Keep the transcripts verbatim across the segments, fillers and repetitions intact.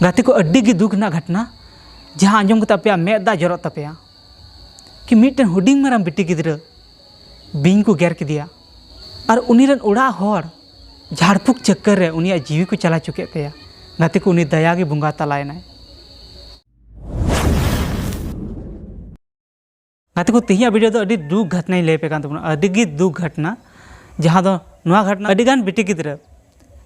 ᱜᱟᱛᱮ ᱠᱚ, ᱟᱹᱰᱤ ᱜᱮ ᱫᱩᱠ ᱨᱮᱱᱟᱜ ᱜᱷᱚᱴᱱᱟ, ᱡᱟᱦᱟᱸ ᱟᱸᱡᱚᱢ ᱠᱟᱛᱮ ᱟᱯᱮᱭᱟᱜ ᱢᱮᱫ ᱫᱟᱜ ᱡᱚᱨᱚᱜ ᱛᱟᱯᱮᱭᱟ, ᱠᱤ ᱢᱤᱫᱴᱮᱱ ᱦᱩᱰᱤᱧ ᱢᱟᱨᱟᱝ ᱵᱤᱴᱤ ᱜᱤᱫᱽᱨᱟᱹ ᱵᱤᱧ ᱠᱚ ᱜᱮᱨ ᱠᱮᱫᱮᱭᱟ᱾ ᱟᱨ ᱩᱱᱤ ᱨᱮᱱ ᱚᱲᱟᱜ ᱦᱚᱲ ᱡᱷᱟᱲ ᱯᱷᱩᱸᱠ ᱪᱟᱠᱠᱟᱨ ᱨᱮ ᱩᱱᱤᱭᱟᱜ ᱡᱤᱣᱤ ᱠᱚ ᱪᱟᱞᱟᱣ ᱦᱚᱪᱚ ᱠᱮᱫ ᱛᱟᱭᱟ᱾ ᱜᱟᱛᱮ ᱠᱚ, ᱩᱱᱤ ᱫᱟᱭᱟ ᱜᱮ ᱵᱚᱸᱜᱟ ᱛᱟᱞᱟᱭᱮᱱᱟᱭ᱾ ᱜᱟᱛᱮ ᱠᱚ, ᱛᱮᱦᱮᱧᱟᱜ ᱵᱷᱤᱰᱤᱭᱳ ᱫᱚ ᱟᱹᱰᱤ ᱫᱩᱠ ᱜᱷᱚᱴᱱᱟᱧ ᱞᱟᱹᱭ ᱟᱯᱮ ᱠᱟᱱ ᱛᱟᱵᱚᱱᱟ, ᱟᱹᱰᱤ ᱜᱮ ᱫᱩᱠ ᱜᱷᱚᱴᱱᱟ᱾ ᱡᱟᱦᱟᱸ ᱫᱚ ᱱᱚᱣᱟ ᱜᱷᱚᱴᱱᱟ ᱟᱹᱰᱤ ᱜᱟᱱ ᱵᱤᱴᱤ ᱜᱤᱫᱽᱨᱟᱹ,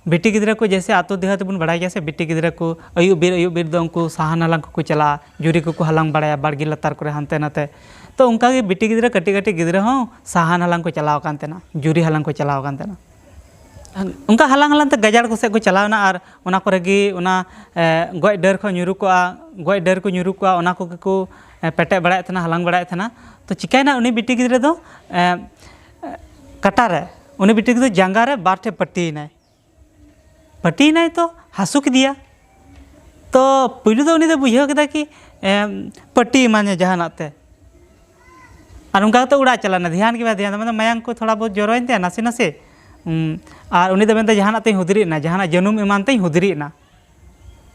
ᱵᱤᱴᱤ ᱜᱤᱫᱽᱨᱟᱹ ᱠᱚ ᱡᱮᱭᱥᱮ ᱟᱛᱳ ᱫᱤᱦᱟᱹᱛ ᱛᱮᱵᱚᱱ ᱵᱟᱲᱟᱭ ᱜᱮᱭᱟ ᱥᱮ, ᱵᱤᱴᱤ ᱜᱤᱫᱽᱨᱟᱹ ᱠᱚ ᱟᱹᱭᱩᱵ ᱵᱮᱨ, ᱟᱹᱭᱩᱵ ᱵᱮᱨ ᱫᱚ ᱩᱱᱠᱩ ᱥᱟᱦᱟᱱ ᱦᱟᱞᱟᱝ ᱠᱚᱠᱚ ᱪᱟᱞᱟᱜᱼᱟ, ᱡᱩᱨᱤ ᱠᱚᱠᱚ ᱦᱟᱞᱟᱝ ᱵᱟᱲᱟᱭᱟ ᱵᱟᱲᱜᱮ ᱞᱟᱛᱟᱨ ᱠᱚᱨᱮ ᱦᱟᱱᱛᱮ ᱱᱟᱛᱮ᱾ ᱛᱚ ᱚᱱᱠᱟ ᱜᱮ ᱵᱤᱴᱤ ᱜᱤᱫᱽᱨᱟᱹ, ᱠᱟᱹᱴᱤᱡ ᱠᱟᱹᱴᱤᱡ ᱜᱤᱫᱽᱨᱟᱹ ᱦᱚᱸ ᱥᱟᱦᱟᱱ ᱦᱟᱞᱟᱝ ᱠᱚ ᱪᱟᱞᱟᱣ ᱟᱠᱟᱱ ᱛᱟᱦᱮᱱᱟ, ᱡᱩᱨᱤ ᱦᱟᱞᱟᱝ ᱠᱚ ᱪᱟᱞᱟᱣ ᱟᱠᱟᱱ ᱛᱟᱦᱮᱱᱟ᱾ ᱚᱱᱠᱟ ᱦᱟᱞᱟᱝ ᱦᱟᱞᱟᱝ ᱛᱮ ᱜᱟᱡᱟᱲ ᱠᱚ ᱥᱮᱫ ᱠᱚ ᱪᱟᱞᱟᱣ ᱮᱱᱟ ᱟᱨ ᱚᱱᱟ ᱠᱚᱨᱮ ᱜᱮ ᱚᱱᱟ, ᱮ, ᱜᱚᱡ ᱰᱟᱹᱨ ᱠᱚ ᱧᱩᱨᱩ ᱠᱚᱜᱼᱟ, ᱜᱚᱡ ᱰᱟᱹᱨ ᱠᱚ ᱧᱩᱨᱩ ᱠᱚᱜᱼᱟ, ᱚᱱᱟ ᱠᱚᱜᱮ ᱠᱚ, ᱮ, ᱯᱮᱴᱮᱡ ᱵᱟᱲᱟᱭᱮᱫ ᱛᱟᱦᱮᱱᱟ, ᱦᱟᱞᱟᱝ ᱵᱟᱲᱟᱭᱮᱫ ᱛᱟᱦᱮᱱᱟ᱾ ᱛᱚ ᱪᱤᱠᱟᱹᱭᱮᱱᱟ, ᱩᱱᱤ ᱵᱤᱴᱤ ᱜᱤᱫᱽᱨᱟᱹ ᱫᱚ, ᱮ, ᱠᱟᱴᱟ ᱨᱮ, ᱩᱱᱤ ᱵᱤᱴᱤ ᱜᱤᱫᱽᱨᱟᱹ ᱡᱟᱸᱜᱟ ᱨᱮ ᱵᱟᱨ ᱴᱷᱮᱡ ᱯᱟᱹᱴᱤᱭᱮᱱᱟᱭ᱾ ᱯᱟᱹᱴᱤᱭᱮᱱᱟᱭ ᱛᱚ ᱦᱟᱹᱥᱩ ᱠᱮᱫᱮᱭᱟ᱾ ᱛᱚ ᱯᱩᱭᱞᱩ ᱫᱚ ᱩᱱᱤ ᱫᱚ ᱵᱩᱡᱷᱟᱹᱣ ᱠᱮᱫᱟ ᱠᱤ, ᱮᱢ, ᱯᱟᱹᱴᱤ ᱮᱢᱟᱱᱮ ᱡᱟᱦᱟᱱᱟᱜ ᱛᱮ᱾ ᱟᱨ ᱚᱱᱠᱟ ᱠᱟᱛᱮ ᱚᱲᱟᱜ ᱪᱟᱞᱟᱣ ᱮᱱᱟ, ᱫᱷᱮᱭᱟᱱ ᱜᱮ ᱵᱟᱭ ᱫᱷᱮᱭᱟᱱ ᱫᱟ, ᱢᱟᱱᱮ ᱢᱟᱭᱟᱝ ᱠᱚ ᱛᱷᱚᱲᱟ ᱵᱚᱦᱩᱛ ᱡᱚᱨᱚᱭᱮᱱ ᱛᱟᱭᱟ ᱱᱟᱥᱮ ᱱᱟᱥᱮ᱾ ᱩᱢ, ᱟᱨ ᱩᱱᱤ ᱫᱚ ᱢᱮᱱᱫᱟ, "ᱡᱟᱦᱟᱱᱟᱜ ᱛᱮᱧ ᱦᱩᱫᱽᱨᱤ ᱮᱱᱟ, ᱡᱟᱦᱟᱱᱟᱜ ᱡᱟᱹᱱᱩᱢ ᱮᱢᱟᱱ ᱛᱮᱧ ᱦᱩᱫᱽᱨᱤ ᱮᱱᱟ᱾"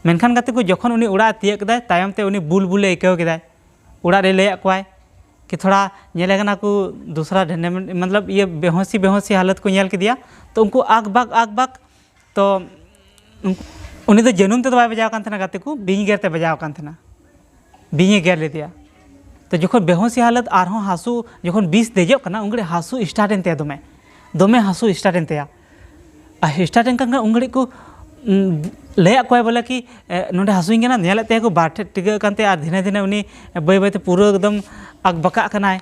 ᱢᱮᱱᱠᱷᱟᱱ ᱜᱟᱛᱮ ᱠᱚ, ᱡᱚᱠᱷᱚᱱ ᱩᱱᱤ ᱚᱲᱟᱜ ᱮ ᱛᱤᱭᱟᱹᱜ ᱠᱮᱫᱟᱭ, ᱛᱟᱭᱚᱢ ᱛᱮ ᱩᱱᱤ ᱵᱩᱞ ᱵᱩᱞᱮ ᱟᱹᱭᱠᱟᱹᱣ ᱠᱮᱫᱟᱭ᱾ ᱚᱲᱟᱜ ᱨᱮ ᱞᱟᱹᱭᱟᱫ ᱠᱚᱣᱟᱭ ᱠᱤ ᱛᱷᱚᱲᱟ ᱧᱮᱞᱮ ᱠᱟᱱᱟ ᱠᱚ ᱫᱩᱥᱨᱟ ᱰᱷᱮᱱᱮ, ᱢᱚᱛᱞᱚᱵ ᱤᱭᱟᱹ ᱵᱮᱦᱳᱥᱤ ᱵᱮᱦᱳᱥᱤ ᱦᱟᱞᱚᱛ ᱠᱚ ᱧᱮᱞ ᱠᱮᱫᱮᱭᱟ᱾ ᱛᱚ ᱩᱱᱠᱩ ᱟᱠ ᱵᱟᱠ ᱟᱠ ᱵᱟᱠ, ᱛᱚ ᱩᱱᱠᱩ, ᱩᱱᱤ ᱫᱚ ᱡᱟᱹᱱᱩᱢ ᱛᱮᱫᱚ ᱵᱟᱭ ᱵᱟᱡᱟᱣ ᱠᱟᱱ ᱛᱟᱦᱮᱱᱟ ᱜᱟᱛᱮ ᱠᱚ, ᱵᱤᱧ ᱜᱮᱨ ᱛᱮ ᱵᱟᱡᱟᱣ ᱠᱟᱱ ᱛᱟᱦᱮᱱᱟ, ᱵᱤᱧᱮ ᱜᱮᱨ ᱞᱮᱫᱮᱭᱟ᱾ ᱛᱚ ᱡᱚᱠᱷᱚᱱ ᱵᱮᱦᱳᱥᱤ ᱦᱟᱞᱚᱛ ᱟᱨᱦᱚᱸ ᱦᱟᱹᱥᱩ, ᱡᱚᱠᱷᱚᱱ ᱵᱤᱥ ᱫᱮᱡᱚᱜ ᱠᱟᱱᱟ ᱩᱱ ᱜᱷᱟᱹᱲᱤᱡ ᱦᱟᱹᱥᱩ ᱥᱴᱟᱨᱴ ᱮᱱ ᱛᱟᱭᱟ ᱫᱚᱢᱮ, ᱫᱚᱢᱮ ᱦᱟᱹᱥᱩ ᱥᱴᱟᱨᱴ ᱮᱱ ᱛᱟᱭᱟ᱾ ᱟᱨ ᱥᱴᱟᱨᱴ ᱮᱱ ᱠᱷᱟᱱ ᱩᱱ ᱜᱷᱟᱹᱲᱤᱡ ᱠᱚ, ᱩᱢ, ᱞᱟᱹᱭᱟᱫ ᱠᱚᱣᱟᱭ ᱵᱚᱞᱮ ᱠᱤ, ᱮ, ᱱᱚᱸᱰᱮ ᱦᱟᱹᱥᱩᱧ ᱠᱟᱱᱟ, ᱧᱮᱞᱮᱫ ᱛᱟᱭᱟ ᱠᱚ ᱵᱟᱨ ᱴᱷᱮᱡ ᱴᱤᱠᱟᱹᱜ ᱠᱟᱱ ᱛᱟᱭᱟ ᱟᱨ ᱫᱷᱤᱱᱮ ᱫᱷᱤᱱᱮ ᱩᱱᱤ ᱵᱟᱹᱭ ᱵᱟᱹᱭ ᱛᱮ ᱯᱩᱨᱟᱹ ᱮᱠᱫᱚᱢ ᱟᱠᱵᱟᱠᱟᱜ ᱠᱟᱱᱟᱭ᱾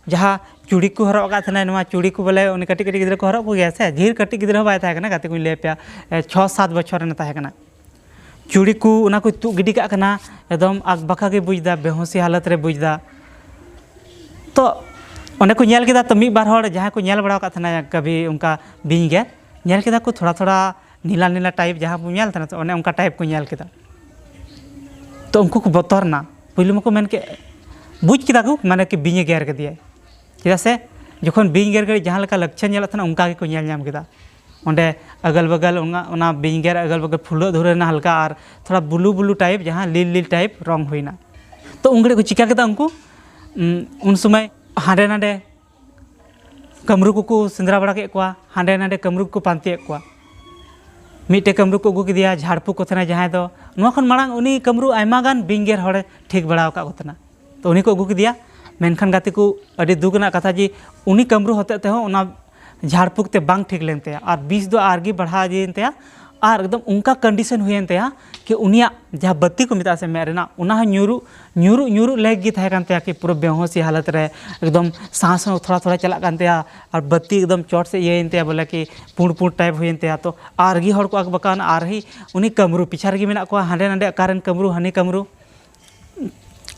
ᱡᱟᱦᱟᱸ ᱪᱩᱲᱤ ᱠᱚ ᱦᱚᱨᱚᱜ ᱟᱠᱟᱫ ᱛᱟᱦᱮᱱᱟᱭ, ᱱᱚᱣᱟ ᱪᱩᱲᱤ ᱠᱚ ᱵᱚᱞᱮ ᱩᱱᱤ ᱠᱟᱹᱴᱤᱡ ᱠᱟᱹᱴᱤᱡ ᱜᱤᱫᱽᱨᱟᱹ ᱠᱚ ᱦᱚᱨᱚᱜ ᱠᱚᱜᱮᱭᱟ ᱥᱮ, ᱰᱷᱮᱨ ᱠᱟᱹᱴᱤᱡ ᱜᱤᱫᱽᱨᱟᱹ ᱦᱚᱸ ᱵᱟᱭ ᱛᱟᱦᱮᱸ ᱠᱟᱱᱟ, ᱜᱟᱛᱮ ᱠᱚᱧ ᱞᱟᱹᱭ ᱟᱯᱮᱭᱟ, ᱮ, ᱪᱷᱚ ᱥᱟᱛ ᱵᱚᱪᱷᱚᱨ ᱨᱮᱱ ᱛᱟᱦᱮᱸ ᱠᱟᱱᱟ᱾ ᱪᱩᱲᱤ ᱠᱚ ᱚᱱᱟ ᱠᱚ ᱛᱩᱫ ᱜᱤᱰᱤ ᱠᱟᱜ ᱠᱟᱱᱟ, ᱮᱠᱫᱚᱢ ᱟᱠᱵᱟᱠᱟ ᱜᱮ ᱵᱩᱡᱽ ᱮᱫᱟ, ᱵᱮᱦᱳᱥᱤ ᱦᱟᱞᱚᱛ ᱨᱮ ᱵᱩᱡᱽ ᱮᱫᱟ᱾ ᱛᱚ ᱚᱸᱰᱮ ᱠᱚ ᱧᱮᱞ ᱠᱮᱫᱟ, ᱛᱚ ᱢᱤᱫ ᱵᱟᱨ ᱦᱚᱲ ᱡᱟᱦᱟᱸᱭ ᱠᱚ ᱧᱮᱞ ᱵᱟᱲᱟ ᱟᱠᱟᱫ ᱛᱟᱦᱮᱱᱟ ᱠᱟᱵᱷᱤ ᱚᱱᱠᱟ ᱵᱤᱧ ᱜᱮᱨ, ᱧᱮᱞ ᱠᱮᱫᱟ ᱠᱚ ᱛᱷᱚᱲᱟ ᱛᱷᱚᱲᱟ ᱱᱤᱞᱟ ᱱᱤᱞᱟ ᱴᱟᱭᱤᱯ ᱡᱟᱦᱟᱸ ᱵᱚᱱ ᱧᱮᱞ ᱛᱟᱦᱮᱱᱟ, ᱛᱚ ᱚᱱᱮ ᱚᱱᱠᱟ ᱴᱟᱭᱤᱯ ᱠᱚ ᱧᱮᱞ ᱠᱮᱫᱟ᱾ ᱛᱚ ᱩᱱᱠᱩ ᱠᱚ ᱵᱚᱛᱚᱨ ᱮᱱᱟ, ᱯᱩᱭᱞᱩ ᱢᱟᱠᱚ ᱢᱮᱱ ᱠᱮᱫ, ᱵᱩᱡᱽ ᱠᱮᱫᱟ ᱠᱚ ᱢᱟᱱᱮ ᱠᱤ ᱵᱤᱧᱮ ᱜᱮᱨ ᱠᱮᱫᱮᱭᱟᱭ, ᱪᱮᱫᱟᱜ ᱥᱮ ᱡᱚᱠᱷᱚᱱ ᱵᱤᱧ ᱜᱮᱨ ᱜᱷᱟᱹᱲᱤᱡ ᱡᱟᱦᱟᱸ ᱞᱮᱠᱟ ᱞᱟᱹᱠᱪᱟᱹ ᱧᱮᱞᱚᱜ ᱛᱟᱦᱮᱱᱟ ᱚᱱᱠᱟ ᱜᱮᱠᱚ ᱧᱮᱞ ᱧᱟᱢ ᱠᱮᱫᱟ᱾ ᱚᱸᱰᱮ ᱟᱜᱟᱞ ᱵᱟᱜᱟᱞ ᱚᱱᱟ ᱚᱱᱟ ᱵᱤᱧ ᱜᱮᱨ ᱟᱜᱟᱞ ᱵᱟᱜᱟᱞ ᱯᱷᱩᱞᱟᱹᱜ ᱫᱷᱩᱨᱟᱹᱣ ᱮᱱᱟ ᱦᱟᱞᱠᱟ, ᱟᱨ ᱛᱷᱚᱲᱟ ᱵᱞᱩ ᱵᱞᱩ ᱴᱟᱭᱤᱯ, ᱡᱟᱦᱟᱸ ᱞᱤᱞ ᱞᱤᱞ ᱴᱟᱭᱤᱯ ᱨᱚᱝ ᱦᱩᱭᱱᱟ᱾ ᱛᱚ ᱩᱱ ᱜᱷᱟᱹᱲᱤᱡ ᱠᱚ ᱪᱤᱠᱟ ᱠᱮᱫᱟ ᱩᱱᱠᱩ? ᱩᱸ, ᱩᱱ ᱥᱚᱢᱚᱭ ᱦᱟᱸᱰᱮ ᱱᱟᱰᱮ ᱠᱟᱹᱢᱨᱩ ᱠᱚᱠᱚ ᱥᱮᱸᱫᱽᱨᱟ ᱵᱟᱲᱟ ᱠᱮᱫ ᱠᱚᱣᱟ, ᱦᱟᱸᱰᱮ ᱱᱟᱰᱮ ᱠᱟᱹᱢᱨᱩ ᱠᱚᱠᱚ ᱯᱟᱱᱛᱮᱭᱮᱫ ᱠᱚᱣᱟ᱾ ᱢᱤᱫᱴᱮᱡ ᱠᱟᱹᱢᱨᱩ ᱠᱚ ᱟᱹᱜᱩ ᱠᱮᱫᱮᱭᱟ, ᱡᱷᱟᱲ ᱯᱷᱩᱸᱠ ᱠᱚ ᱛᱟᱦᱮᱱᱟ ᱡᱟᱦᱟᱸᱭ ᱫᱚ, ᱱᱚᱣᱟ ᱠᱷᱚᱱ ᱢᱟᱲᱟᱝ ᱩᱱᱤ ᱠᱟᱹᱢᱨᱩ ᱟᱭᱢᱟ ᱜᱟᱱ ᱵᱤᱧ ᱜᱮᱨ ᱦᱚᱲᱮ ᱴᱷᱤᱠ ᱵᱟᱲᱟ ᱟᱠᱟᱫ ᱠᱚ ᱛᱟᱦᱮᱱᱟ᱾ ᱛᱚ ᱩᱱᱤ ᱠᱚ ᱟᱹᱜᱩ ᱠᱮᱫᱮᱭᱟ, ᱢᱮᱱᱠᱷᱟᱱ ᱜᱟᱛᱮ ᱠᱚ, ᱟᱹᱰᱤ ᱫᱩᱠ ᱨᱮᱱᱟᱜ ᱠᱟᱛᱷᱟ ᱡᱮ ᱩᱱᱤ ᱠᱟᱹᱢᱨᱩ ᱦᱚᱛᱮᱡ ᱛᱮᱦᱚᱸ ᱚᱱᱟ ᱡᱷᱟᱲ ᱯᱷᱩᱸᱠ ᱛᱮ ᱵᱟᱝ ᱴᱷᱤᱠ ᱞᱮᱱ ᱛᱟᱭᱟ, ᱟᱨ ᱵᱤᱥ ᱫᱚ ᱟᱨᱜᱮ ᱵᱟᱲᱦᱟᱣ ᱤᱫᱤᱭᱮᱱ ᱛᱟᱭᱟ, ᱟᱨ ᱮᱠᱫᱚᱢ ᱚᱱᱠᱟ ᱠᱚᱱᱰᱤᱥᱚᱱ ᱦᱩᱭᱮᱱ ᱛᱟᱭᱟ ᱠᱤ ᱩᱱᱤᱭᱟᱜ ᱡᱟᱦᱟᱸ ᱵᱟᱹᱛᱤ ᱠᱚ ᱢᱮᱛᱟᱜᱼᱟ ᱥᱮ ᱢᱮᱫ ᱨᱮᱱᱟᱜ, ᱚᱱᱟ ᱦᱚᱸ ᱧᱩᱨᱩᱜ ᱧᱩᱨᱩᱜ ᱧᱩᱨᱩᱜ ᱞᱮᱠ ᱜᱮ ᱛᱟᱦᱮᱸ ᱠᱟᱱ ᱛᱟᱭᱟ, ᱠᱤ ᱯᱩᱨᱟᱹ ᱵᱮᱦᱳᱥᱤ ᱦᱟᱞᱚᱛ ᱨᱮ, ᱮᱠᱫᱚᱢ ᱥᱟᱸᱥ ᱦᱚᱸ ᱛᱷᱚᱲᱟ ᱛᱷᱚᱲᱟ ᱪᱟᱞᱟᱜ ᱠᱟᱱ ᱛᱟᱭᱟ, ᱟᱨ ᱵᱟᱹᱛᱤ ᱮᱠᱫᱚᱢ ᱪᱚᱴ ᱥᱮᱫ ᱤᱭᱟᱹᱭᱮᱱ ᱛᱟᱭᱟ, ᱵᱚᱞᱮ ᱠᱤ ᱯᱩᱸᱰ ᱯᱩᱸᱰ ᱴᱟᱭᱤᱯ ᱦᱩᱭᱮᱱ ᱛᱟᱭᱟ᱾ ᱛᱚ ᱟᱨᱜᱮ ᱦᱚᱲ ᱠᱚ ᱟᱠᱵᱟᱠᱟᱣᱱᱟ, ᱟᱨᱦᱤ ᱩᱱᱤ ᱠᱟᱹᱢᱨᱩ ᱯᱤᱪᱷᱟ ᱨᱮᱜᱮ ᱢᱮᱱᱟᱜ ᱠᱚᱣᱟ, ᱦᱟᱸᱰᱮ ᱱᱟᱰᱮ ᱚᱠᱟᱨᱮᱱ ᱠᱟᱹᱢᱨᱩ, ᱦᱟᱹᱱᱤ ᱠᱟᱹᱢᱨᱩ,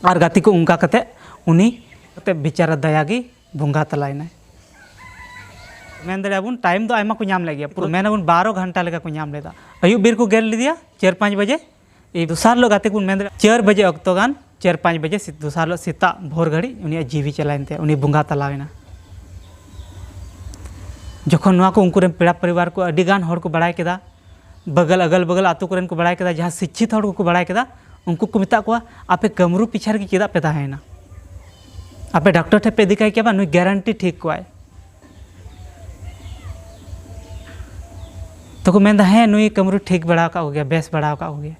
ᱟᱨ ᱜᱟᱛᱮ ᱠᱚ ᱚᱱᱠᱟ ᱠᱟᱛᱮ ᱩᱱᱤ ᱠᱟᱛᱮ ᱵᱮᱪᱟᱨᱟ ᱫᱟᱭᱟ ᱜᱮ ᱵᱚᱸᱜᱟ ᱛᱟᱞᱟᱭᱮᱱᱟᱭ᱾ ᱢᱮᱱ ᱫᱟᱲᱮᱭᱟᱜᱼᱟ ᱵᱚᱱ ᱴᱟᱭᱤᱢ ᱫᱚ ᱟᱭᱢᱟ ᱠᱚ ᱧᱟᱢ ᱞᱮᱫ ᱜᱮᱭᱟ, ᱯᱩᱨᱟᱹ ᱢᱮᱱ ᱟᱵᱚᱱ ᱵᱟᱨᱚ ᱜᱷᱚᱱᱴᱟ ᱞᱮᱠᱟ ᱠᱚ ᱧᱟᱢ ᱞᱮᱫᱟ᱾ ᱟᱹᱭᱩᱵ ᱵᱮᱨ ᱠᱚ ᱜᱮᱨ ᱞᱮᱫᱮᱭᱟ ᱪᱟᱨ ᱯᱟᱸᱪ ᱵᱟᱡᱮ᱾ ᱮᱭ ᱫᱚᱥᱟᱨ ᱦᱤᱞᱳᱜ ᱜᱟᱛᱮ ᱠᱚ ᱢᱮᱱ ᱫᱟᱲᱮᱭᱟᱜᱼᱟ ᱪᱟᱨ ᱵᱟᱡᱮ ᱚᱠᱛᱚ ᱜᱟᱱ, ᱪᱟᱨ ᱯᱟᱸᱪ ᱵᱟᱡᱮ ᱥᱮ-, ᱫᱚᱥᱟᱨ ᱦᱤᱞᱳᱜ ᱥᱮᱛᱟᱜ ᱵᱷᱳᱨ ᱜᱷᱟᱹᱲᱤᱡ ᱩᱱᱤᱭᱟᱜ ᱡᱤᱣᱤ ᱪᱟᱞᱟᱣᱮᱱ ᱛᱟᱭᱟ, ᱩᱱᱤ ᱵᱚᱸᱜᱟ ᱛᱟᱞᱟᱣᱮᱱᱟ᱾ ᱡᱚᱠᱷᱚᱱ ᱱᱚᱣᱟ ᱠᱚ ᱩᱱᱠᱩ ᱨᱮᱱ ᱯᱮᱲᱟ ᱯᱚᱨᱤᱵᱟᱨ ᱠᱚ ᱟᱹᱰᱤ ᱜᱟᱱ ᱦᱚᱲ ᱠᱚ ᱵᱟᱲᱟᱭ ᱠᱮᱫᱟ, ᱵᱟᱜᱟᱞ ᱟᱜᱟᱞ ᱵᱟᱜᱟᱞ ᱟᱛᱳ ᱠᱚᱨᱮᱱ ᱠᱚ ᱵᱟᱲᱟᱭ ᱠᱮᱫᱟ, ᱡᱟᱦᱟᱸ ᱥᱤᱠᱪᱷᱤᱛ ᱦᱚᱲ ᱠᱚᱠᱚ ᱵᱟᱲᱟᱭ ᱠᱮᱫᱟ, ᱩᱱᱠᱩ ᱠᱚ ᱢᱮᱛᱟᱜ ᱠᱚᱣᱟ, "ᱟᱯᱮ ᱠᱟᱹᱢᱨᱩ ᱯᱤᱪᱷᱟ ᱨᱮᱜᱮ ᱪᱮᱫᱟᱜ ᱯᱮ ᱛᱟᱦᱮᱸᱭᱮᱱᱟ? ᱟᱯᱮ ᱰᱟᱠᱛᱚᱨ ᱴᱷᱮᱱ ᱯᱮ ᱤᱫᱤ ᱠᱟᱭ ᱠᱮᱭᱟ ᱵᱟᱝ, ᱱᱩᱭ ᱜᱮᱨᱮᱱᱴᱤ ᱴᱷᱤᱠ ᱠᱚᱣᱟᱭ᱾" ᱛᱚᱠᱚ ᱢᱮᱱᱫᱟ, "ᱦᱮᱸ, ᱱᱩᱭ ᱠᱟᱹᱢᱨᱩ ᱴᱷᱤᱠ ᱵᱟᱲᱟ ᱟᱠᱟᱫ ᱠᱚᱜᱮᱭᱟ, ᱵᱮᱥ ᱵᱟᱲᱟ ᱟᱠᱟᱫ ᱠᱚᱜᱮᱭᱟ᱾"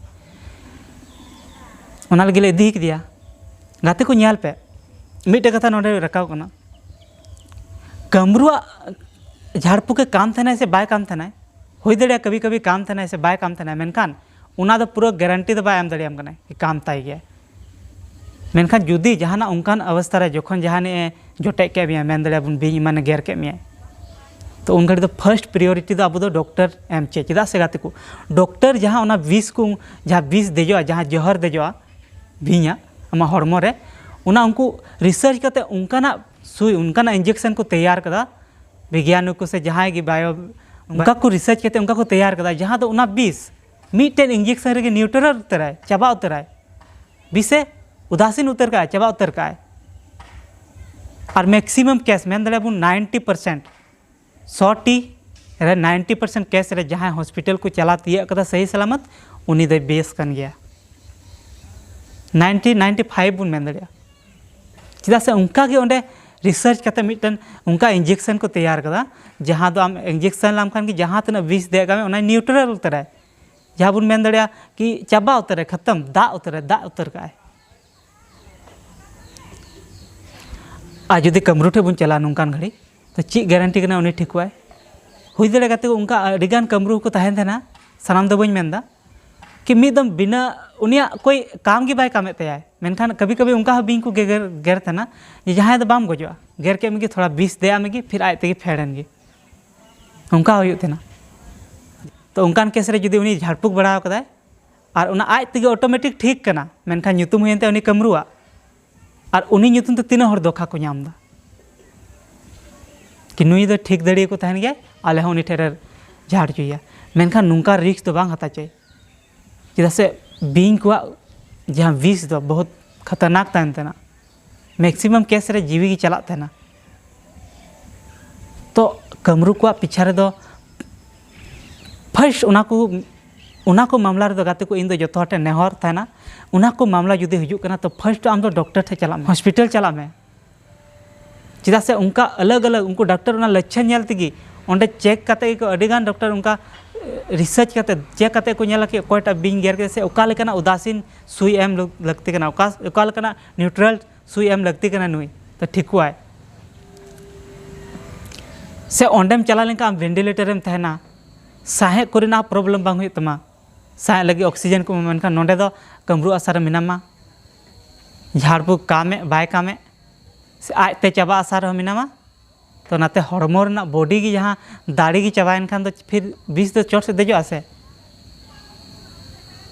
ᱚᱱᱟ ᱞᱟᱹᱜᱤᱫ ᱞᱮ ᱤᱫᱤ ᱠᱮᱫᱮᱭᱟ᱾ ᱜᱟᱛᱮ ᱠᱚ, ᱧᱮᱞ ᱯᱮ, ᱢᱤᱫᱴᱮᱡ ᱠᱟᱛᱷᱟ ᱱᱚᱰᱮ ᱨᱟᱠᱟᱵ ᱠᱟᱱᱟ, ᱠᱟᱹᱢᱨᱩᱣᱟᱜ ᱡᱷᱟᱲ ᱯᱷᱩᱸᱠᱮ ᱠᱟᱢ ᱛᱟᱦᱮᱱᱟᱭ ᱥᱮ ᱵᱟᱭ ᱠᱟᱢ ᱛᱟᱦᱮᱱᱟᱭ, ᱦᱩᱭ ᱫᱟᱲᱮᱭᱟᱜᱼᱟ ᱠᱟᱵᱷᱤ ᱠᱟᱵᱷᱤ ᱠᱟᱢ ᱛᱟᱦᱮᱱᱟᱭ ᱥᱮ ᱵᱟᱭ ᱠᱟᱢ ᱛᱟᱦᱮᱱᱟᱭ, ᱢᱮᱱᱠᱷᱟᱱ ᱚᱱᱟ ᱫᱚ ᱯᱩᱨᱟᱹ ᱜᱮᱨᱮᱱᱴᱤ ᱫᱚ ᱵᱟᱭ ᱮᱢ ᱫᱟᱲᱮᱭᱟᱢ ᱠᱟᱱᱟᱭ ᱠᱤ ᱠᱟᱢ ᱛᱟᱭ ᱜᱮᱭᱟ᱾ ᱢᱮᱱᱠᱷᱟᱱ ᱡᱩᱫᱤ ᱡᱟᱦᱟᱱᱟᱜ ᱚᱱᱠᱟᱱ ᱚᱵᱚᱥᱛᱷᱟ ᱨᱮ ᱡᱚᱠᱷᱚᱱ ᱡᱟᱦᱟᱱᱤᱡ ᱮ ᱡᱚᱴᱮᱫ ᱠᱮᱫ ᱢᱮᱭᱟ, ᱢᱮᱱ ᱫᱟᱲᱮᱭᱟᱜᱼᱟ ᱵᱚᱱ ᱵᱤᱧ ᱮᱢᱟᱱᱮ ᱜᱮᱨ ᱠᱮᱫ ᱢᱮᱭᱟ, ᱛᱚ ᱩᱱ ᱜᱷᱟᱹᱲᱤᱡ ᱫᱚ ᱯᱷᱟᱨᱥᱴ ᱯᱨᱤᱭᱳᱨᱤᱴᱤ ᱫᱚ ᱟᱵᱚ ᱫᱚ ᱰᱚᱠᱴᱚᱨ ᱮᱢ ᱪᱮᱫ᱾ ᱪᱮᱫᱟᱜ ᱥᱮ ᱜᱟᱛᱮ ᱠᱚ, ᱰᱚᱠᱴᱚᱨ ᱡᱟᱦᱟᱸ ᱚᱱᱟ ᱵᱤᱥ ᱠᱚ, ᱡᱟᱦᱟᱸ ᱵᱤᱥ ᱫᱮᱡᱚᱜᱼᱟ, ᱡᱟᱦᱟᱸ ᱡᱚᱦᱚᱨ ᱫᱮᱡᱚᱜᱼᱟ ᱵᱤᱧᱟᱜ ᱟᱢᱟᱜ ᱦᱚᱲᱢᱚ ᱨᱮ, ᱚᱱᱟ ᱩᱱᱠᱩ ᱨᱤᱥᱟᱨᱪ ᱠᱟᱛᱮ ᱚᱱᱠᱟᱱᱟᱜ ᱥᱩᱭ, ᱚᱱᱠᱟᱱᱟᱜ ᱤᱧᱡᱮᱠᱥᱚᱱ ᱠᱚ ᱛᱮᱭᱟᱨ ᱠᱟᱫᱟ ᱵᱤᱜᱽᱭᱟᱱᱤ ᱠᱚ ᱥᱮ ᱡᱟᱦᱟᱸᱭ ᱜᱮ ᱵᱟᱭᱳ, ᱚᱱᱠᱟ ᱠᱚ ᱨᱤᱥᱟᱨᱪ ᱠᱟᱛᱮ ᱚᱱᱠᱟ ᱠᱚ ᱛᱮᱭᱟᱨ ᱠᱟᱫᱟ, ᱡᱟᱦᱟᱸ ᱫᱚ ᱚᱱᱟ ᱵᱤᱥ ᱢᱤᱫᱴᱮᱱ ᱤᱧᱡᱮᱠᱥᱚᱱ ᱨᱮᱜᱮ ᱱᱤᱭᱩᱴᱨᱟᱞ ᱩᱛᱟᱹᱨᱟᱭ, ᱪᱟᱵᱟ ᱩᱛᱟᱹᱨᱟᱭ, ᱵᱤᱥᱮ ᱩᱫᱟᱥᱤᱱ ᱩᱛᱟᱹᱨ ᱠᱟᱜᱼᱟᱭ, ᱪᱟᱵᱟ ᱩᱛᱟᱹᱨ ᱠᱟᱜᱼᱟᱭ᱾ ᱟᱨ ᱢᱮᱠᱥᱤᱢᱟᱢ ᱠᱮᱥ ᱢᱮᱱ ᱫᱟᱲᱮᱭᱟᱜᱼᱟ ᱵᱚᱱ ᱱᱟᱭᱤᱱᱴᱤ ᱯᱟᱨᱥᱮᱱᱴ ᱥᱚ ᱴᱤ ᱨᱮ ᱱᱟᱭᱤᱱᱴᱤ ᱯᱟᱨᱥᱮᱱᱴ ᱠᱮᱥ ᱨᱮ ᱡᱟᱦᱟᱸᱭ ᱦᱚᱥᱯᱤᱴᱟᱞ ᱠᱚ ᱪᱟᱞᱟᱣ ᱛᱤᱭᱟᱹᱜ ᱠᱟᱫᱟ ᱥᱟᱹᱦᱤ ᱥᱟᱞᱟᱢᱚᱛ, ᱩᱱᱤ ᱫᱚᱭ ᱵᱮᱥ ᱠᱟᱱ ᱜᱮᱭᱟ᱾ ᱱᱟᱭᱤᱱᱴᱤ, ᱱᱟᱭᱤᱱᱴᱤ ᱯᱷᱟᱭᱤᱵᱷ ᱵᱚᱱ ᱢᱮᱱ ᱫᱟᱲᱮᱭᱟᱜᱼᱟ᱾ ᱪᱮᱫᱟᱜ ᱥᱮ ᱚᱱᱠᱟ ᱜᱮ ᱚᱸᱰᱮ ᱨᱤᱥᱟᱨᱪ ᱠᱟᱛᱮ ᱢᱤᱫᱴᱮᱱ ᱚᱱᱠᱟ ᱤᱧᱡᱮᱠᱥᱮᱱ ᱠᱚ ᱛᱮᱭᱟᱨ ᱠᱟᱫᱟ, ᱡᱟᱦᱟᱸ ᱫᱚ ᱟᱢ ᱤᱧᱡᱮᱠᱥᱮᱱ ᱞᱟᱢ ᱠᱷᱟᱱ ᱜᱮ ᱡᱟᱦᱟᱸ ᱛᱤᱱᱟᱹᱜ ᱵᱤᱥ ᱫᱮᱡ ᱠᱟᱜ ᱢᱮ, ᱚᱱᱟᱭ ᱱᱤᱭᱩᱴᱨᱟᱞ ᱩᱛᱟᱹᱨᱟᱭ᱾ ᱡᱟᱦᱟᱸ ᱵᱚᱱ ᱢᱮᱱ ᱫᱟᱲᱮᱭᱟᱜᱼᱟ ᱠᱤ ᱪᱟᱵᱟ ᱩᱛᱟᱹᱨᱟᱭ, ᱠᱷᱟᱛᱟᱢ, ᱫᱟᱜ ᱩᱛᱟᱹᱨᱟᱭ, ᱫᱟᱜ ᱩᱛᱟᱹᱨ ᱠᱟᱜᱼᱟᱭ᱾ ᱟᱨ ᱡᱩᱫᱤ ᱠᱟᱹᱢᱨᱩ ᱴᱷᱮᱱ ᱵᱚᱱ ᱪᱟᱞᱟᱜᱼᱟ ᱱᱚᱝᱠᱟᱱ ᱜᱷᱟᱹᱲᱤ, ᱛᱚ ᱪᱮᱫ ᱜᱮᱨᱮᱱᱴᱤ ᱠᱟᱱᱟ ᱩᱱᱤ ᱴᱷᱤᱠᱚᱜᱼᱟᱭ? ᱦᱩᱭ ᱫᱟᱲᱮᱭᱟᱜᱼᱟ ᱜᱟᱛᱮ ᱠᱚ, ᱚᱱᱠᱟ ᱟᱹᱰᱤᱜᱟᱱ ᱠᱟᱹᱢᱨᱩ ᱠᱚ ᱛᱟᱦᱮᱱ ᱛᱟᱦᱮᱱᱟ, ᱥᱟᱱᱟᱢ ᱫᱚ ᱵᱟᱹᱧ ᱢᱮᱱᱫᱟ, ᱠᱤ ᱢᱤᱫ ᱫᱚᱢ ᱵᱤᱱᱟᱹ, ᱩᱱᱤᱭᱟᱜ ᱠᱳᱭ ᱠᱟᱢ ᱜᱮ ᱵᱟᱭ ᱠᱟᱢᱮᱫ ᱛᱟᱭᱟᱭ, ᱢᱮᱱᱠᱷᱟᱱ ᱠᱟᱵᱷᱤ ᱠᱟᱵᱷᱤ ᱚᱱᱠᱟ ᱦᱚᱸ ᱵᱤᱧ ᱠᱚ ᱜᱮᱜᱮᱨ ᱜᱮᱨ ᱛᱟᱦᱮᱱᱟ ᱡᱮ ᱡᱟᱦᱟᱸᱭ ᱫᱚ ᱵᱟᱢ ᱜᱚᱡᱚᱜᱼᱟ, ᱜᱮᱨ ᱠᱮᱫ ᱢᱮᱜᱮ, ᱛᱷᱚᱲᱟ ᱵᱤᱥ ᱫᱮᱭᱟᱜ ᱢᱮᱜᱮ, ᱯᱷᱤᱨ ᱟᱡ ᱛᱮᱜᱮ ᱯᱷᱮᱰ ᱮᱱ ᱜᱮ, ᱚᱱᱠᱟ ᱦᱩᱭᱩᱜ ᱛᱟᱦᱮᱱᱟ᱾ ᱛᱚ ᱚᱱᱠᱟᱱ ᱠᱮᱥ ᱨᱮ ᱡᱩᱫᱤ ᱩᱱᱤ ᱡᱷᱟᱲᱯᱷᱩᱸᱠ ᱵᱟᱲᱟ ᱟᱠᱟᱫᱟᱭ ᱟᱨ ᱚᱱᱟ ᱟᱡ ᱛᱮᱜᱮ ᱚᱴᱳᱢᱮᱴᱤᱠ ᱴᱷᱤᱠ ᱠᱟᱱᱟ, ᱢᱮᱱᱠᱷᱟᱱ ᱧᱩᱛᱩᱢ ᱦᱩᱭᱮᱱ ᱛᱟᱭᱟ ᱩᱱᱤ ᱠᱟᱹᱢᱨᱩᱣᱟᱜ, ᱟᱨ ᱩᱱᱤ ᱧᱩᱛᱩᱢ ᱛᱮ ᱛᱤᱱᱟᱹᱜ ᱦᱚᱲ ᱫᱷᱳᱠᱟ ᱠᱚ ᱧᱟᱢ ᱮᱫᱟ ᱠᱤ ᱱᱩᱭ ᱫᱚ ᱴᱷᱤᱠ ᱫᱟᱲᱮᱭᱟᱠᱚ ᱛᱟᱦᱮᱱ ᱜᱮᱭᱟᱭ, ᱟᱞᱮ ᱦᱚᱸ ᱩᱱᱤ ᱴᱷᱮᱱ ᱞᱮ ᱡᱷᱟᱲ ᱦᱚᱪᱚᱭᱮᱭᱟ, ᱢᱮᱱᱠᱷᱟᱱ ᱱᱚᱝᱠᱟ ᱨᱤᱠᱥ ᱫᱚ ᱵᱟᱝ ᱦᱟᱛᱟᱣ ᱪᱟᱹᱭ᱾ ᱪᱮᱫᱟᱜ ᱥᱮ ᱵᱤᱧ ᱠᱚᱣᱟᱜ ᱡᱟᱦᱟᱸ ᱵᱤᱥ ᱫᱚ ᱵᱚᱦᱩᱛ ᱠᱷᱟᱛᱟᱨᱱᱟᱠ ᱛᱟᱦᱮᱱ ᱛᱟᱦᱮᱱᱟ, ᱢᱮᱠᱥᱤᱢᱟᱢ ᱠᱮᱥ ᱨᱮ ᱡᱤᱣᱤ ᱜᱮ ᱪᱟᱞᱟᱜ ᱛᱟᱦᱮᱱᱟ᱾ ᱛᱚ ᱠᱟᱹᱢᱨᱩ ᱠᱚᱣᱟᱜ ᱯᱤᱪᱷᱟ ᱨᱮᱫᱚ ᱯᱷᱟᱥᱴ ᱚᱱᱟ ᱠᱚ, ᱚᱱᱟ ᱠᱚ ᱢᱟᱢᱞᱟ ᱨᱮᱫᱚ ᱜᱟᱛᱮ ᱠᱚ, ᱤᱧ ᱫᱚ ᱡᱚᱛᱚ ᱦᱚᱲ ᱴᱷᱮᱱ ᱱᱮᱦᱚᱨ ᱛᱟᱦᱮᱱᱟ, ᱚᱱᱟ ᱠᱚ ᱢᱟᱢᱞᱟ ᱡᱩᱫᱤ ᱦᱤᱡᱩᱜ ᱠᱟᱱᱟ ᱛᱚ ᱯᱷᱟᱥᱴ ᱟᱢ ᱫᱚ ᱰᱚᱠᱴᱚᱨ ᱴᱷᱮᱱ ᱪᱟᱞᱟᱜ ᱢᱮ, ᱦᱚᱥᱯᱤᱴᱟᱞ ᱪᱟᱞᱟᱜ ᱢᱮ᱾ ᱪᱮᱫᱟᱜ ᱥᱮ ᱚᱱᱠᱟ ᱟᱞᱟᱜᱽ ᱟᱞᱟᱜᱽ ᱩᱱᱠᱩ ᱰᱟᱠᱛᱟᱨ ᱚᱱᱟ ᱞᱚᱪᱪᱷᱚᱱ ᱧᱮᱞ ᱛᱮᱜᱮ ᱚᱸᱰᱮ ᱪᱮᱠ ᱠᱟᱛᱮ ᱜᱮᱠᱚ, ᱟᱹᱰᱤ ᱜᱟᱱ ᱰᱟᱠᱛᱟᱨ ᱚᱱᱠᱟ ᱨᱤᱥᱟᱨᱪ ᱠᱟᱛᱮ ᱪᱮᱠ ᱠᱟᱛᱮ ᱠᱚ ᱧᱮᱞᱟ ᱠᱤ ᱚᱠᱚᱭᱴᱟᱜ ᱵᱤᱧ ᱜᱮᱨ ᱠᱮᱫᱟ ᱥᱮ ᱚᱠᱟ ᱞᱮᱠᱟᱱᱟᱜ ᱩᱫᱟᱥᱤᱱ ᱥᱩᱭ ᱮᱢ ᱞᱟᱹᱠᱛᱤ ᱠᱟᱱᱟ, ᱚᱠᱟ, ᱚᱠᱟ ᱞᱮᱠᱟᱱᱟᱜ ᱱᱤᱭᱩᱴᱨᱟᱞ ᱥᱩᱭ ᱮᱢ ᱞᱟᱹᱠᱛᱤ ᱠᱟᱱᱟ ᱱᱩᱭ, ᱛᱚ ᱴᱷᱤᱠᱚᱜᱼᱟᱭ᱾ ᱥᱮ ᱚᱸᱰᱮᱢ ᱪᱟᱞᱟᱣ ᱞᱮᱱᱠᱷᱟᱱ ᱟᱢ ᱵᱷᱮᱱᱴᱤᱞᱮᱴᱟᱨ ᱨᱮᱢ ᱛᱟᱦᱮᱱᱟ, ᱥᱟᱦᱮᱫ ᱠᱚᱨᱮᱱᱟᱜ ᱯᱨᱚᱵᱞᱮᱢ ᱵᱟᱝ ᱦᱩᱭᱩᱜ ᱛᱟᱢᱟ, ᱥᱟᱦᱮᱫ ᱞᱟᱹᱜᱤᱫ ᱚᱠᱥᱤᱡᱮᱱ ᱠᱚ ᱮᱢᱟ, ᱢᱮᱱᱠᱷᱟᱱ ᱱᱚᱸᱰᱮ ᱫᱚ ᱠᱟᱹᱢᱨᱩ ᱟᱥᱟ ᱨᱮ ᱢᱮᱱᱟᱢᱟ, ᱡᱷᱟᱲ ᱯᱷᱩᱸᱠ ᱠᱟᱢᱮᱫ ᱵᱟᱭ ᱠᱟᱢᱮᱫ, ᱥᱮ ᱟᱡᱛᱮ ᱪᱟᱵᱟ ᱟᱥᱟ ᱨᱮᱦᱚᱸ ᱢᱮᱱᱟᱢᱟ᱾ ᱛᱚ ᱚᱱᱟᱛᱮ ᱦᱚᱲᱢᱚ ᱨᱮᱱᱟᱜ ᱵᱚᱰᱤ ᱜᱮ ᱡᱟᱦᱟᱸ ᱫᱟᱲᱮ ᱜᱮ ᱪᱟᱵᱟᱭᱮᱱ ᱠᱷᱟᱱ ᱫᱚ ᱯᱷᱤᱨ ᱵᱤᱥ ᱫᱚ ᱪᱚᱴ ᱥᱮᱫ ᱫᱮᱡᱚᱜᱼᱟ ᱥᱮ᱾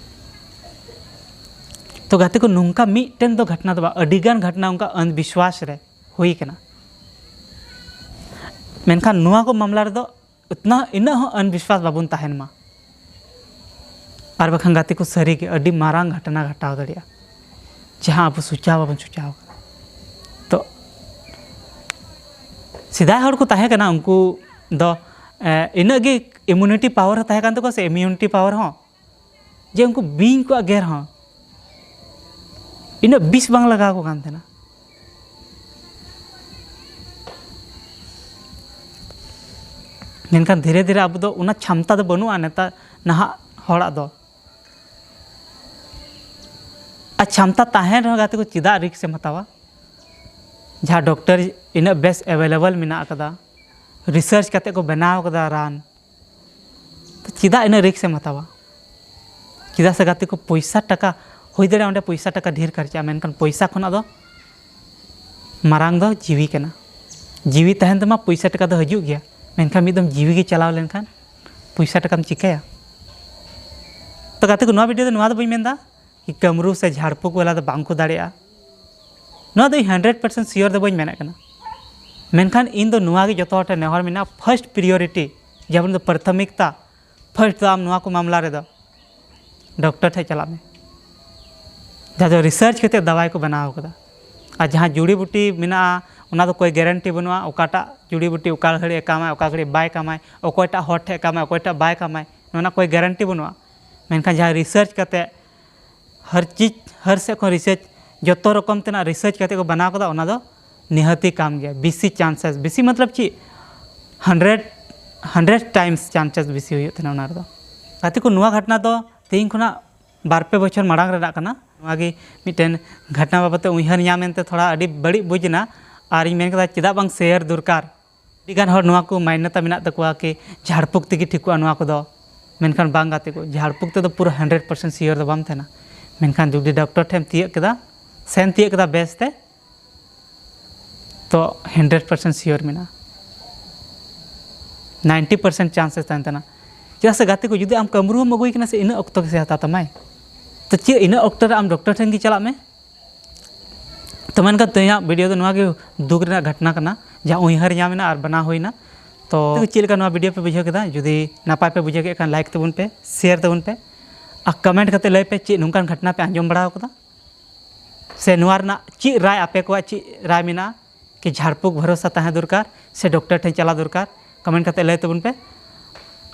ᱛᱚ ᱜᱟᱛᱮ ᱠᱚ, ᱱᱚᱝᱠᱟ ᱢᱤᱫᱴᱮᱱ ᱫᱚ ᱜᱷᱚᱴᱱᱟ ᱫᱚ ᱵᱟᱝ, ᱟᱹᱰᱤᱜᱟᱱ ᱜᱷᱚᱴᱱᱟ ᱚᱱᱠᱟ ᱚᱱᱫᱷᱵᱤᱥᱣᱟᱥ ᱨᱮ ᱦᱩᱭ ᱠᱟᱱᱟ᱾ ᱢᱮᱱᱠᱷᱟᱱ ᱱᱚᱣᱟ ᱠᱚ ᱢᱟᱢᱞᱟ ᱨᱮᱫᱚ ᱩᱛᱱᱟ, ᱤᱱᱟᱹᱜ ᱦᱚᱸ ᱚᱱᱫᱷᱵᱤᱥᱣᱟᱥ ᱵᱟᱵᱚᱱ ᱛᱟᱦᱮᱱ ᱢᱟ᱾ ᱟᱨ ᱵᱟᱠᱷᱟᱱ ᱜᱟᱛᱮ ᱠᱚ, ᱥᱟᱹᱨᱤᱜᱮ ᱟᱹᱰᱤ ᱢᱟᱨᱟᱝ ᱜᱷᱚᱴᱱᱟ ᱜᱷᱚᱴᱟᱣ ᱫᱟᱲᱮᱭᱟᱜᱼᱟ, ᱡᱟᱦᱟᱸ ᱟᱵᱚ ᱥᱚᱪᱟᱣ ᱵᱟᱵᱚᱱ ᱥᱚᱪᱟᱣ ᱠᱟᱫᱟ᱾ ᱛᱚ ᱥᱮᱫᱟᱭ ᱦᱚᱲ ᱠᱚ ᱛᱟᱦᱮᱸ ᱠᱟᱱᱟ, ᱩᱱᱠᱩ ᱫᱚ ᱮ, ᱤᱱᱟᱹᱜ ᱜᱮ ᱤᱢᱤᱭᱩᱱᱤᱴᱤ ᱯᱟᱣᱟᱨ ᱦᱚᱸ ᱛᱟᱦᱮᱸ ᱠᱟᱱ ᱛᱟᱠᱚᱣᱟ, ᱥᱮ ᱤᱢᱤᱭᱩᱱᱤᱴᱤ ᱯᱟᱣᱟᱨ ᱦᱚᱸ, ᱡᱮ ᱩᱱᱠᱩ ᱵᱤᱧ ᱠᱚᱣᱟᱜ ᱜᱮᱨ ᱦᱚᱸ ᱤᱱᱟᱹᱜ ᱵᱤᱥ ᱵᱟᱝ ᱞᱟᱜᱟᱣ ᱟᱠᱚ ᱠᱟᱱ ᱛᱟᱦᱮᱱᱟ᱾ ᱢᱮᱱᱠᱷᱟᱱ ᱫᱷᱤᱨᱮ ᱫᱷᱤᱨᱮ ᱟᱵᱚ ᱫᱚ ᱚᱱᱟ ᱪᱷᱟᱢᱛᱟ ᱫᱚ ᱵᱟᱹᱱᱩᱜᱼᱟ ᱱᱮᱛᱟᱨ ᱱᱟᱦᱟᱜ ᱦᱚᱲᱟᱜ ᱫᱚ᱾ ᱟᱨ ᱪᱷᱟᱢᱛᱟ ᱛᱟᱦᱮᱱ ᱨᱮᱦᱚᱸ ᱜᱟᱛᱮ ᱠᱚ, ᱪᱮᱫᱟᱜ ᱨᱤᱠᱥ ᱮᱢ ᱦᱟᱛᱟᱣᱟ? ᱡᱟᱦᱟᱸ ᱰᱚᱠᱴᱚᱨ ᱤᱱᱟᱹᱜ ᱵᱮᱥ ᱮᱵᱮᱞᱮᱵᱮᱞ ᱢᱮᱱᱟᱜ ᱟᱠᱟᱫᱟ, ᱨᱤᱥᱟᱨᱪ ᱠᱟᱛᱮ ᱠᱚ ᱵᱮᱱᱟᱣ ᱟᱠᱟᱫᱟ ᱨᱟᱱ, ᱛᱚ ᱪᱮᱫᱟᱜ ᱤᱱᱟᱹᱜ ᱨᱤᱠᱥ ᱮᱢ ᱦᱟᱛᱟᱣᱟ? ᱪᱮᱫᱟᱜ ᱥᱮ ᱜᱟᱛᱮ ᱠᱚ, ᱯᱚᱭᱥᱟ ᱴᱟᱠᱟ ᱦᱩᱭ ᱫᱟᱲᱮᱭᱟᱜᱼᱟ, ᱚᱸᱰᱮ ᱯᱚᱭᱥᱟ ᱴᱟᱠᱟ ᱰᱷᱮᱨ ᱠᱷᱚᱨᱪᱟᱜᱼᱟ, ᱢᱮᱱᱠᱷᱟᱱ ᱯᱚᱭᱥᱟ ᱠᱷᱚᱱᱟᱜ ᱫᱚ ᱢᱟᱨᱟᱝ ᱫᱚ ᱡᱤᱣᱤ ᱠᱟᱱᱟ᱾ ᱡᱤᱣᱤ ᱛᱟᱦᱮᱱ ᱛᱟᱢᱟ, ᱯᱚᱭᱥᱟ ᱴᱟᱠᱟ ᱫᱚ ᱦᱤᱡᱩᱜ ᱜᱮᱭᱟ, ᱢᱮᱱᱠᱷᱟᱱ ᱢᱤᱫ ᱫᱚᱢ ᱡᱤᱣᱤ ᱜᱮ ᱪᱟᱞᱟᱣ ᱞᱮᱱᱠᱷᱟᱱ ᱯᱚᱭᱥᱟ ᱴᱟᱠᱟᱢ ᱪᱤᱠᱟᱹᱭᱟ? ᱛᱚ ᱜᱟᱛᱮ ᱠᱚ, ᱱᱚᱣᱟ ᱵᱷᱤᱰᱤᱭᱳ ᱫᱚ ᱱᱚᱣᱟ ᱫᱚ ᱵᱟᱹᱧ ᱢᱮᱱᱫᱟ ᱠᱤ ᱠᱟᱹᱢᱨᱩ ᱥᱮ ᱡᱷᱟᱲ ᱯᱷᱩᱸᱠ ᱵᱟᱞᱟ ᱫᱚ ᱵᱟᱝ ᱠᱚ ᱫᱟᱲᱮᱭᱟᱜᱼᱟ᱾ ᱱᱚᱣᱟ ᱫᱚ ᱤᱧ ᱦᱟᱱᱰᱨᱮᱰ ᱯᱟᱨᱥᱮᱱᱴ ᱥᱤᱭᱳᱨ ᱫᱚ ᱵᱟᱹᱧ ᱢᱮᱱᱮᱫ ᱠᱟᱱᱟ, ᱢᱮᱱᱠᱷᱟᱱ ᱤᱧ ᱫᱚ ᱱᱚᱣᱟ ᱜᱮ ᱡᱚᱛᱚ ᱦᱚᱲ ᱴᱷᱮᱱ ᱱᱮᱦᱚᱨ ᱢᱮᱱᱟᱜᱼᱟ, ᱯᱷᱟᱨᱥᱴ ᱯᱨᱤᱭᱳᱨᱤᱴᱤ, ᱡᱟᱦᱟᱸ ᱵᱚᱱ ᱫᱚ ᱯᱨᱟᱛᱷᱚᱢᱤᱠᱛᱟ, ᱯᱷᱟᱨᱥᱴ ᱫᱚ ᱟᱢ ᱱᱚᱣᱟ ᱠᱚ ᱢᱟᱢᱞᱟ ᱨᱮᱫᱚ ᱰᱚᱠᱴᱚᱨ ᱴᱷᱮᱱ ᱪᱟᱞᱟᱜ ᱢᱮ, ᱡᱟᱦᱟᱸ ᱫᱚ ᱨᱤᱥᱟᱨᱪ ᱠᱟᱛᱮ ᱫᱟᱣᱟᱭ ᱠᱚ ᱵᱮᱱᱟᱣ ᱠᱟᱫᱟ᱾ ᱟᱨ ᱡᱟᱦᱟᱸ ᱡᱩᱲᱤ ᱵᱩᱴᱤ ᱢᱮᱱᱟᱜᱼᱟ, ᱚᱱᱟ ᱫᱚ ᱠᱳᱭ ᱜᱮᱨᱮᱱᱴᱤ ᱵᱟᱹᱱᱩᱜᱼᱟ, ᱚᱠᱟᱴᱟᱜ ᱡᱩᱲᱤ ᱵᱩᱴᱤ ᱚᱠᱟ ᱜᱷᱟᱹᱲᱤᱡ ᱮ ᱠᱟᱢᱟᱭ, ᱚᱠᱟ ᱜᱷᱟᱹᱲᱤᱡ ᱵᱟᱭ ᱠᱟᱢᱟᱭ, ᱚᱠᱚᱭᱴᱟᱜ ᱦᱚᱲ ᱴᱷᱮᱱ ᱠᱟᱢᱟᱭ, ᱚᱠᱚᱭᱴᱟᱜ ᱵᱟᱭ ᱠᱟᱢᱟᱭ, ᱱᱚᱣᱟ ᱨᱮᱱᱟᱜ ᱠᱳᱭ ᱜᱮᱨᱮᱱᱴᱤ ᱵᱟᱹᱱᱩᱜᱼᱟ᱾ ᱢᱮᱱᱠᱷᱟᱱ ᱡᱟᱦᱟᱸ ᱨᱤᱥᱟᱨᱪ ᱠᱟᱛᱮ, ᱦᱟᱨ ᱪᱤᱡᱽ, ᱦᱟᱨ ᱥᱮᱫ ᱠᱷᱚᱱ ᱨᱤᱥᱟᱨᱪ, ᱡᱚᱛᱚ ᱨᱚᱠᱚᱢ ᱛᱮᱱᱟᱜ ᱨᱤᱥᱟᱨᱪ ᱠᱟᱛᱮ ᱠᱚ ᱵᱮᱱᱟᱣ ᱠᱟᱫᱟ, ᱚᱱᱟ ᱫᱚ ᱱᱤᱦᱟᱹᱛᱤ ᱠᱟᱢ ᱜᱮᱭᱟ᱾ ᱵᱮᱥᱤ ᱪᱟᱱᱥᱮᱥ, ᱵᱮᱥᱤ ᱢᱚᱛᱞᱚᱵ ᱪᱮᱫ, ᱦᱟᱱᱰᱨᱮᱰ, ᱦᱟᱱᱰᱨᱮᱰ ᱴᱟᱭᱤᱢᱥ ᱪᱟᱱᱥᱮᱥ ᱵᱮᱥᱤ ᱦᱩᱭᱩᱜ ᱛᱟᱦᱮᱱᱟ ᱚᱱᱟ ᱨᱮᱫᱚ᱾ ᱜᱟᱛᱮ ᱠᱚ, ᱱᱚᱣᱟ ᱜᱷᱚᱴᱚᱱᱟ ᱫᱚ ᱛᱮᱦᱮᱧ ᱠᱷᱚᱱᱟᱜ ᱵᱟᱨ ᱯᱮ ᱵᱚᱪᱷᱚᱨ ᱢᱟᱲᱟᱝ ᱨᱮᱱᱟᱜ ᱠᱟᱱᱟ᱾ ᱱᱚᱣᱟ ᱜᱮ ᱢᱤᱫᱴᱮᱱ ᱜᱷᱚᱴᱚᱱᱟ ᱵᱟᱵᱚᱫ ᱛᱮ ᱩᱭᱦᱟᱹᱨ ᱧᱟᱢ ᱮᱱᱛᱮ ᱛᱷᱚᱲᱟ ᱟᱹᱰᱤ ᱵᱟᱹᱲᱤᱡ ᱵᱩᱡᱽ ᱮᱱᱟ, ᱟᱨ ᱤᱧ ᱢᱮᱱ ᱠᱮᱫᱟ ᱪᱮᱫᱟᱜ ᱵᱟᱝ ᱥᱮᱭᱟᱨ ᱫᱚᱨᱠᱟᱨ᱾ ᱟᱹᱰᱤ ᱜᱟᱱ ᱦᱚᱲ ᱱᱚᱣᱟ ᱠᱚ ᱢᱟᱱᱱᱚᱛᱟ ᱢᱮᱱᱟᱜ ᱛᱟᱠᱚᱣᱟ ᱠᱤ ᱡᱷᱟᱲ ᱯᱷᱩᱸᱠ ᱛᱮᱜᱮ ᱴᱷᱤᱠᱚᱜᱼᱟ ᱱᱚᱣᱟ ᱠᱚᱫᱚ, ᱢᱮᱱᱠᱷᱟᱱ ᱵᱟᱝ ᱜᱟᱛᱮ ᱠᱚ, ᱡᱷᱟᱲ ᱯᱷᱩᱸᱠ ᱛᱮᱫᱚ ᱯᱩᱨᱟᱹ ᱦᱟᱱᱰᱨᱮᱰ ᱯᱟᱨᱥᱮᱱᱴ ᱥᱤᱭᱳᱨ ᱫᱚ ᱵᱟᱢ ᱛᱟᱦᱮᱱᱟ᱾ ᱢᱮᱱᱠᱷᱟᱱ ᱡᱩᱫᱤ ᱰᱚᱠᱴᱚᱨ ᱴᱷᱮᱱ ᱮᱢ ᱛᱤᱭᱟᱹᱜ ᱠᱮᱫᱟ, ᱥᱮᱱ ᱛᱤᱭᱟᱹᱜ ᱠᱮᱫᱟ ᱵᱮᱥ ᱛᱮ, ᱛᱚ ᱦᱟᱱᱰᱨᱮᱰ ᱯᱟᱨᱥᱮᱱᱴ ᱥᱤᱭᱳᱨ ᱢᱮᱱᱟᱜᱼᱟ, ᱱᱟᱭᱤᱱᱴᱤ ᱯᱟᱨᱥᱮᱱᱴ ᱪᱟᱱᱥᱮᱥ ᱛᱟᱦᱮᱱ ᱛᱟᱦᱮᱱᱟ᱾ ᱪᱮᱫᱟᱜ ᱥᱮ ᱜᱟᱛᱮ ᱠᱚ, ᱡᱩᱫᱤ ᱟᱢ ᱠᱟᱹᱢᱨᱩᱢ ᱟᱹᱜᱩᱭ ᱠᱟᱱᱟ ᱥᱮ, ᱤᱱᱟᱹ ᱚᱠᱛᱚ ᱜᱮ ᱥᱮ ᱦᱟᱛᱟᱣ ᱛᱟᱢᱟᱭ᱾ ᱛᱚ ᱪᱮᱫ, ᱤᱱᱟᱹ ᱚᱠᱛᱚ ᱨᱮ ᱟᱢ ᱰᱚᱠᱴᱚᱨ ᱴᱷᱮᱱ ᱜᱮ ᱪᱟᱞᱟᱜ ᱢᱮ᱾ ᱛᱚ ᱢᱮᱱᱠᱷᱟᱱ ᱛᱮᱦᱮᱧᱟᱜ ᱵᱷᱤᱰᱤᱭᱳ ᱫᱚ ᱱᱚᱣᱟ ᱜᱮ ᱫᱩᱠ ᱨᱮᱱᱟᱜ ᱜᱷᱚᱴᱚᱱᱟ ᱠᱟᱱᱟ, ᱡᱟᱦᱟᱸ ᱩᱭᱦᱟᱹᱨ ᱧᱟᱢ ᱮᱱᱟ ᱟᱨ ᱵᱮᱱᱟᱣ ᱦᱩᱭᱱᱟ᱾ ᱛᱚ ᱪᱮᱫ ᱞᱮᱠᱟ ᱱᱚᱣᱟ ᱵᱷᱤᱰᱤᱭᱳ ᱯᱮ ᱵᱩᱡᱷᱟᱹᱣ ᱠᱮᱫᱟ? ᱡᱩᱫᱤ ᱱᱟᱯᱟᱭ ᱯᱮ ᱵᱩᱡᱷᱟᱹᱣ ᱠᱮᱫ ᱠᱷᱟᱱ, ᱞᱟᱭᱤᱠ ᱛᱟᱵᱚᱱ ᱯᱮ, ᱥᱮᱭᱟᱨ ᱛᱟᱵᱚᱱ ᱯᱮ, ᱟᱨ ᱠᱚᱢᱮᱱᱴ ᱠᱟᱛᱮ ᱞᱟᱹᱭ ᱯᱮ ᱪᱮᱫ ᱱᱚᱝᱠᱟᱱ ᱜᱷᱚᱴᱚᱱᱟ ᱯᱮ ᱟᱸᱡᱚᱢ ᱵᱟᱲᱟ ᱟᱠᱟᱫᱟ, ᱥᱮ ᱱᱚᱣᱟ ᱨᱮᱱᱟᱜ ᱪᱮᱫ ᱨᱟᱭ, ᱟᱯᱮ ᱠᱚᱣᱟᱜ ᱪᱮᱫ ᱨᱟᱭ ᱢᱮᱱᱟᱜᱼᱟ ᱠᱤ ᱡᱷᱟᱲ ᱯᱷᱩᱸᱠ ᱵᱷᱚᱨᱚᱥᱟ ᱛᱟᱦᱮᱸ ᱫᱚᱨᱠᱟᱨ ᱥᱮ ᱰᱚᱠᱴᱚᱨ ᱴᱷᱮᱱ ᱪᱟᱞᱟᱣ ᱫᱚᱨᱠᱟᱨ? comment ᱠᱟᱛᱮ ᱞᱟᱹᱭ ᱛᱟᱵᱚᱱ ᱯᱮ᱾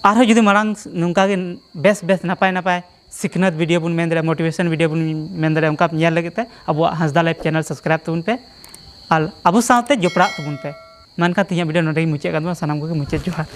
ᱟᱨᱦᱚᱸ ᱡᱩᱫᱤ ᱢᱟᱲᱟᱝ ᱱᱚᱝᱠᱟ ᱜᱮ ᱵᱮᱥ ᱵᱮᱥ ᱱᱟᱯᱟᱭ ᱱᱟᱯᱟᱭ ᱥᱤᱠᱷᱱᱟᱹᱛ video ᱵᱚᱱ ᱢᱮᱱ ᱫᱟᱲᱮᱭᱟᱜᱼᱟ, motivation video ᱵᱚᱱ ᱢᱮᱱ ᱫᱟᱲᱮᱭᱟᱜᱼᱟ, ᱚᱱᱠᱟ ᱧᱮᱞ ᱞᱟᱹᱜᱤᱫ ᱛᱮ ᱟᱵᱚᱣᱟᱜ ᱦᱟᱸᱥᱫᱟ Life channel subscribe ᱛᱟᱵᱚᱱ ᱯᱮ ᱟᱨ ᱟᱵᱚ ᱥᱟᱶᱛᱮ ᱡᱚᱯᱲᱟᱜ ᱛᱟᱵᱚᱱ ᱯᱮ᱾ ᱢᱮᱱᱠᱷᱟᱱ ᱛᱮᱦᱮᱧᱟᱜ video ᱱᱚᱰᱮ ᱜᱮ ᱢᱩᱪᱟᱹᱫ ᱠᱟᱱ ᱛᱟᱵᱚᱱᱟ᱾ ᱥᱟᱱᱟᱢ ᱠᱚᱜᱮ ᱢᱩᱪᱟᱹᱫ ᱡᱚᱦᱟᱨ᱾